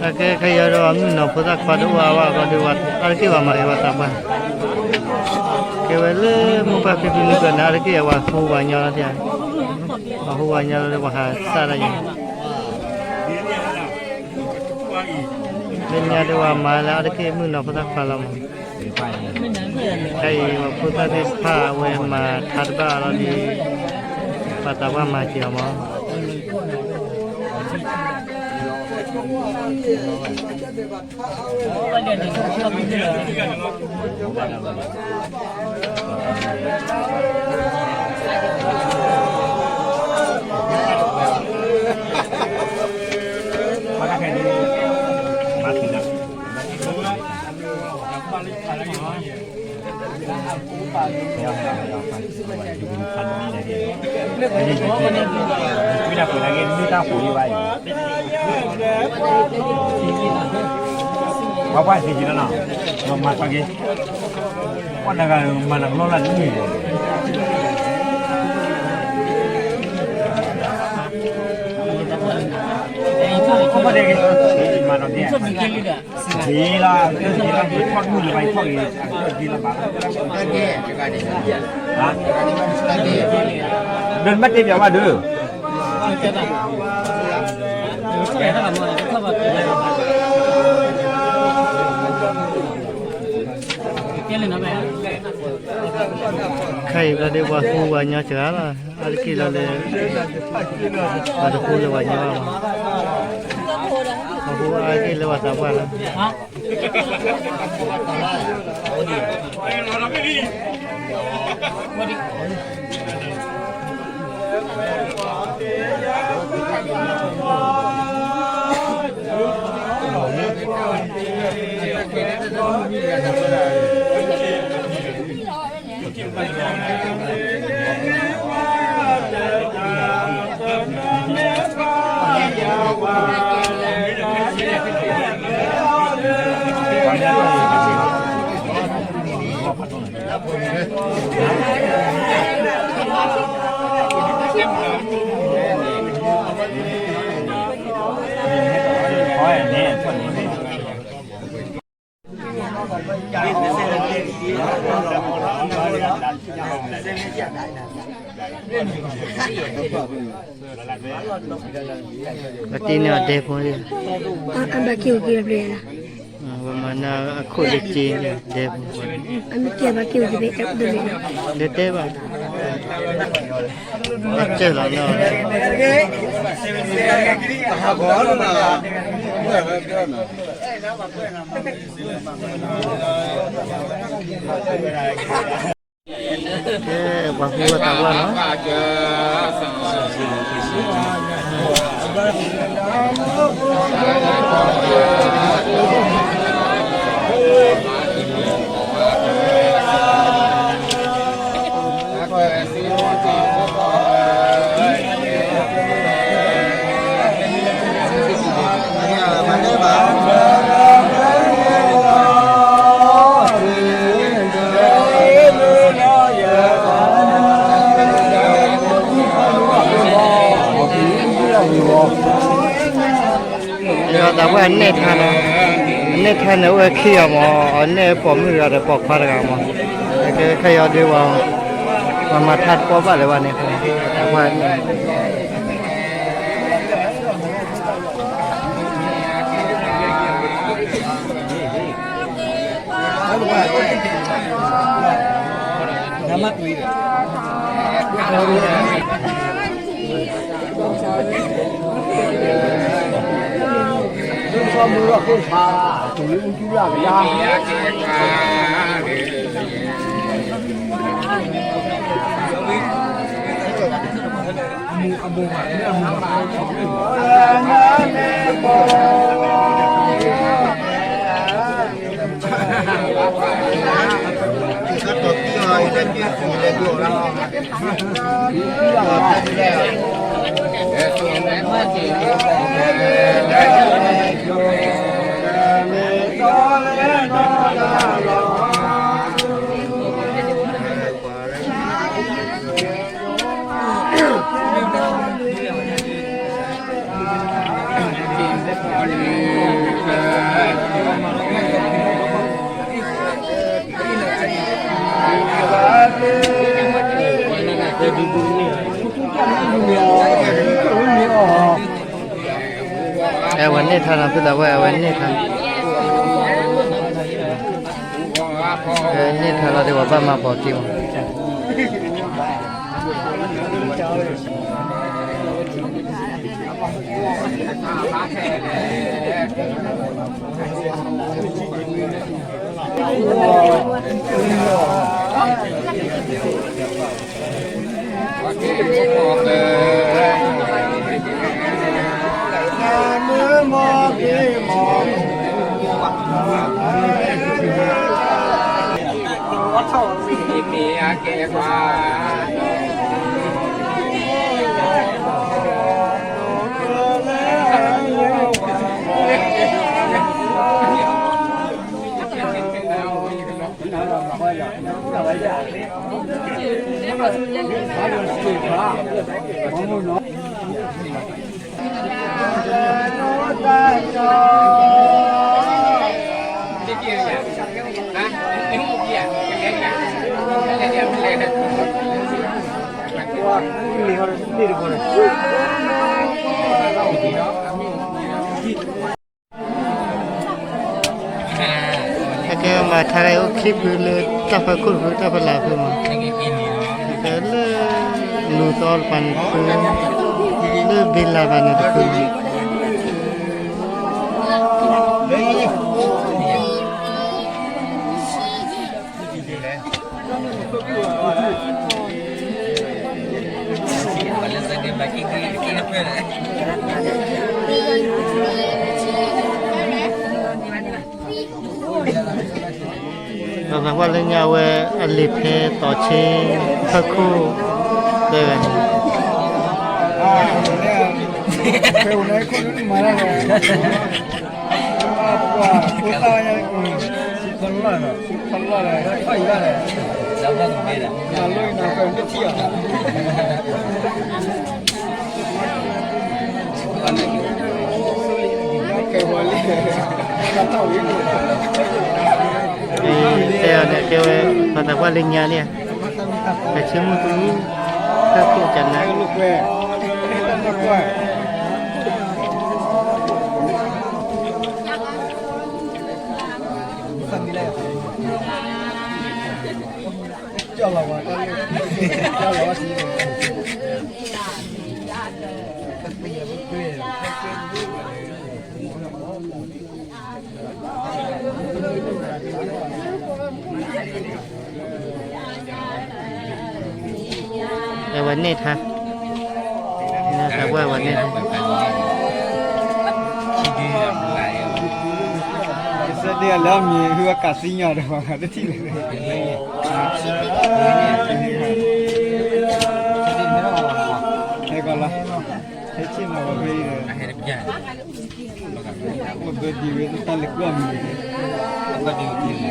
အကဲ ခဲအံၤဒီး မုၣ်ကနီၤဖိသၣ်ခွါတအိၣ်အါဘၣ်အဃိဒီး အါတက့ၢ်ပှၤမၤဂ့ၤပှၤသးပှၢ်, ကဲဝဲလၢမိၢ်ပၢ်ဖံဖုလံၤကၢၢ်န့ၣ် အါတက့ၢ်အဝဲဟူဝဲညီလီၤ, အဟူဝဲညီလီၤလၢပှၤဟးစၢ်ဒၣ်ယၤ, လၢညါဒီးပှၤမၤလၢအါတက့ၢ်မုၣ်ကနီၤဖိသၣ်ခွါလီၤမး, ခဲအံၤ ပှၤဖိသၣ်သ့ၣ်တဖၣ်အဝဲမၤထါတဘၣ်အီၤလီၤဒီး ပှၤသးပှၢ်မၤက့ၤအီၤမး ပှၤပှၢ်သ့ၣ်က့ၤလီၤနီၤ, မၤထီၣ်က့ၤ, ပှၤတဂၤမၤနၢၤကလီလၢ်တမ့ၢ်, မၤထီၣ်က့ၤ, က့ၤလီၤ, က့ၤလီၤ, ထီၣ်မုၢ်လၢၤဘၣ်, ထီၣ်က့ၤ, က့ၤလီၤဘၣ်, ဒ်မ့ၢ်တဲပျးဘၣ်ဒုး ခဲအံၤဘျီဒီး ပှၤဟူဝဲညီစှၤလီၤ, အါတက့ၢ်လီၤလၢ ပှၤတဟူလၢပှၤညီဘၣ်မး, ပှၤဟူအါတက့ၢ်လၢပှၤသးပှၢ်လီၤ. ပတံၢ်န့ၢ်အီၤဒဲဖိ, အဘၣ်က့ၤအိၣ်က့ၤဘျဲၣ်လီၤ, ပမၤနၢၤအခိၣ်လၢက့ၤဒဲဖိ, အမ့ၢ်ကဲဘၣ်က့ၤအိၣ်က့ၤဘျဲၣ်, ဒဲတဲဘၣ်, အစၢၢ်လီၤနီၤ. ကဲ ပှၤဟူဝဲသးပှၢ်နီၤ. သးပှၢ်နဲၣ်ထါန့ၣ်, နဲၣ်ထါန့ၣ် အိၣ်ဝဲခံဂၤမး, အနဲၣ်ပိာ်မုၣ်တဂၤဒီးပိာ်ခွါတဂၤမး. ခဲအံၤဒုးဝဲ ပှၤမၤထါတပီၢ်ဘၣ်လၢၤဘၣ်န့ၣ်, သးပှၢ်န့ၣ် ဒ်သိးမုၢ်လီၤခိၣ်ဆါ, တုၤလၢအူကၠူလၢ်ကဒါ. အဝဲန့ၢ်ထါနီၤ ဖုသးပှၢ် အဝဲန့ၢ်ထါ, အဝဲန့ၢ်ထါလီၤဒီး ပှၤဘၣ်မၤပိာ်က့ၤမး. ကဲမၤထါအိၣ်ခံဖုလၢ တၢ်ဖီခိၣ်တဖု တၢ်ဖီလာ်ဖုမး, ကဲလၢ လူၤသီတပၤန့ၣ်တဖု, လၢဘ့လးဘၣ်န့ၣ်တဖု. ပှၤသးပှၢ်လၢညါဝဲ အလံာ်ဖဲတီၤဆ့ ဖၢခိၣ် တဲဝဲန့ၣ် ဖဲအိၣ်န့ၣ်ခိၣ်န့ၣ်မၤတၢ်န့ၣ် ပှၤဖိသၣ်ညါ ဆူဖီလီၢ်န့ၣ် ဆူဖီလီၢ်န့ၣ် ခီၣ်အံၤဘၣ်န့ၣ် မၤလိအံၤန့ၣ် ပှၤမ့ၢ်ထံၣ်အီၤ ကဲဝဲ တဲအီၤန့ၣ် ကဲဝဲ ပှၤသးပှၢ်လၢညါန့ၣ် ပဆ့မုၢ်သူ တၢ်ကိၣ်ကနၣ် အဝဲန့ၢ်ထါ, သးပှၢ်ဝဲန့ၢ်ထါ, ကစၢ်ဒၣ်လၢအမံၤ ဟုအကးသံညီဒီး တထံၣ်လၢၤ, ဟဲကီးလီၤ, ဟဲဆ့ၣ်နီၤဝဲဖဲအံၤဒီး ပဘၢဒံးဝဲတၢ်လၢကျီၢ်မံၤန့ၣ်, ပဘၢဒံးဝဲ